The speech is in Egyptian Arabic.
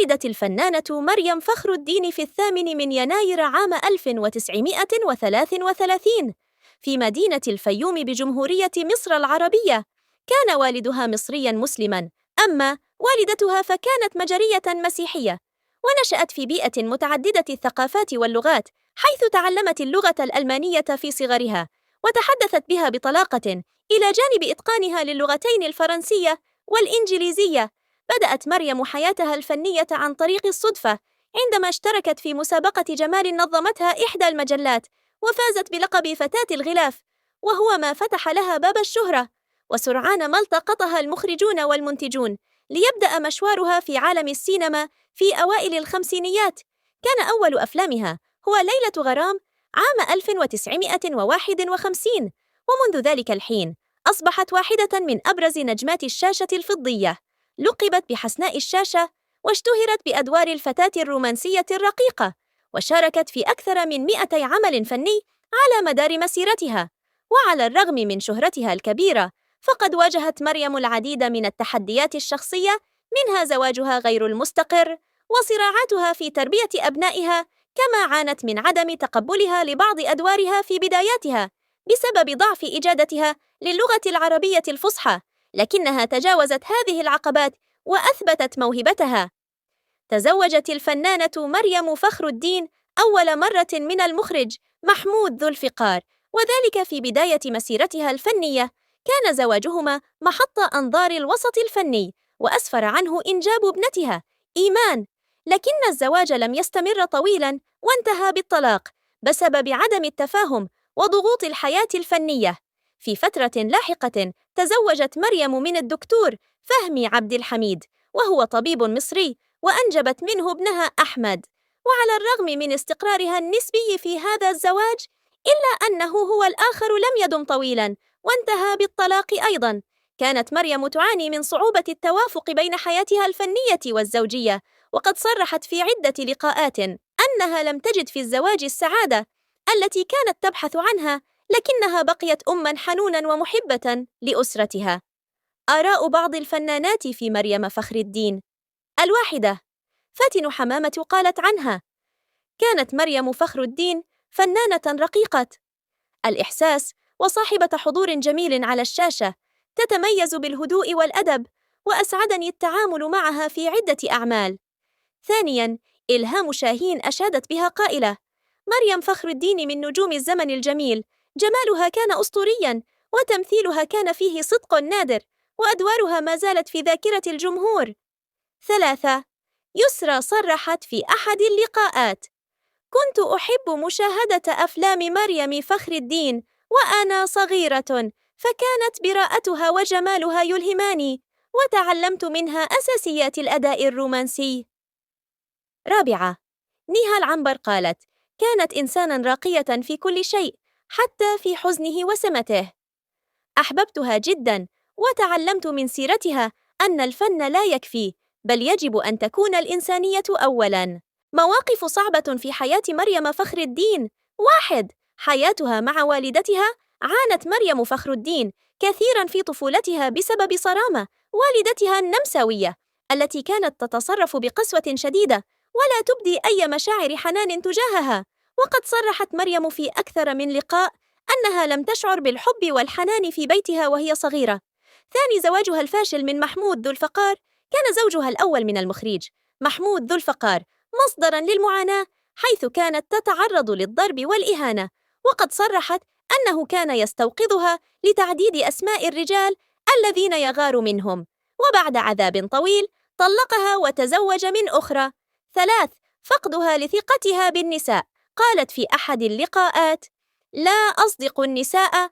ولدت الفنانة مريم فخر الدين في 8 من يناير عام 1933 في مدينة الفيوم بجمهورية مصر العربية. كان والدها مصرياً مسلماً، أما والدتها فكانت مجرية مسيحية. ونشأت في بيئة متعددة الثقافات واللغات، حيث تعلمت اللغة الألمانية في صغرها وتحدثت بها بطلاقة، إلى جانب إتقانها للغتين الفرنسية والإنجليزية. بدأت مريم حياتها الفنية عن طريق الصدفة عندما اشتركت في مسابقة جمال نظمتها إحدى المجلات، وفازت بلقب فتاة الغلاف، وهو ما فتح لها باب الشهرة. وسرعان ما التقطها المخرجون والمنتجون ليبدأ مشوارها في عالم السينما في أوائل الخمسينيات. كان أول أفلامها هو ليلة غرام عام 1951، ومنذ ذلك الحين أصبحت واحدة من أبرز نجمات الشاشة الفضية. لقبت بحسناء الشاشة، واشتهرت بأدوار الفتاة الرومانسية الرقيقة، وشاركت في أكثر من 200 عمل فني على مدار مسيرتها. وعلى الرغم من شهرتها الكبيرة، فقد واجهت مريم العديد من التحديات الشخصية، منها زواجها غير المستقر وصراعاتها في تربية أبنائها، كما عانت من عدم تقبلها لبعض أدوارها في بداياتها بسبب ضعف إجادتها للغة العربية الفصحى، لكنها تجاوزت هذه العقبات وأثبتت موهبتها. تزوجت الفنانة مريم فخر الدين أول مرة من المخرج محمود ذو الفقار، وذلك في بداية مسيرتها الفنية. كان زواجهما محط أنظار الوسط الفني، وأسفر عنه إنجاب ابنتها إيمان، لكن الزواج لم يستمر طويلاً وانتهى بالطلاق بسبب عدم التفاهم وضغوط الحياة الفنية. في فترة لاحقة تزوجت مريم من الدكتور فهمي عبد الحميد، وهو طبيب مصري، وأنجبت منه ابنها أحمد. وعلى الرغم من استقرارها النسبي في هذا الزواج، إلا أنه هو الآخر لم يدم طويلاً وانتهى بالطلاق أيضاً. كانت مريم تعاني من صعوبة التوافق بين حياتها الفنية والزوجية، وقد صرحت في عدة لقاءات أنها لم تجد في الزواج السعادة التي كانت تبحث عنها، لكنها بقيت أماً حنوناً ومحبة لأسرتها. آراء بعض الفنانات في مريم فخر الدين. الواحدة، فاتن حمامة قالت عنها: كانت مريم فخر الدين فنانة رقيقة الإحساس وصاحبة حضور جميل على الشاشة، تتميز بالهدوء والأدب، وأسعدني التعامل معها في عدة أعمال. ثانياً، إلهام شاهين أشادت بها قائلة: مريم فخر الدين من نجوم الزمن الجميل، جمالها كان أسطورياً، وتمثيلها كان فيه صدق نادر، وأدوارها ما زالت في ذاكرة الجمهور. ثلاثة، يسرى صرحت في أحد اللقاءات: كنت أحب مشاهدة أفلام مريم فخر الدين وأنا صغيرة، فكانت براءتها وجمالها يلهماني، وتعلمت منها أساسيات الأداء الرومانسي. رابعة، نهال عنبر قالت: كانت إنسانا راقية في كل شيء، حتى في حزنه وسمته. أحببتها جدا، وتعلمت من سيرتها أن الفن لا يكفي، بل يجب أن تكون الإنسانية أولا. مواقف صعبة في حياة مريم فخر الدين. 1. حياتها مع والدتها. عانت مريم فخر الدين كثيرا في طفولتها بسبب صرامة والدتها النمساوية، التي كانت تتصرف بقسوة شديدة ولا تبدي أي مشاعر حنان تجاهها. وقد صرحت مريم في أكثر من لقاء أنها لم تشعر بالحب والحنان في بيتها وهي صغيرة. ثاني، زواجها الفاشل من محمود ذو الفقار. كان زوجها الأول من المخرج محمود ذو الفقار مصدراً للمعاناة، حيث كانت تتعرض للضرب والإهانة، وقد صرحت أنه كان يستوقظها لتعديد أسماء الرجال الذين يغار منهم، وبعد عذاب طويل طلقها وتزوج من أخرى. 3. فقدها لثقتها بالنساء. قالت في أحد اللقاءات: لا أصدق النساء.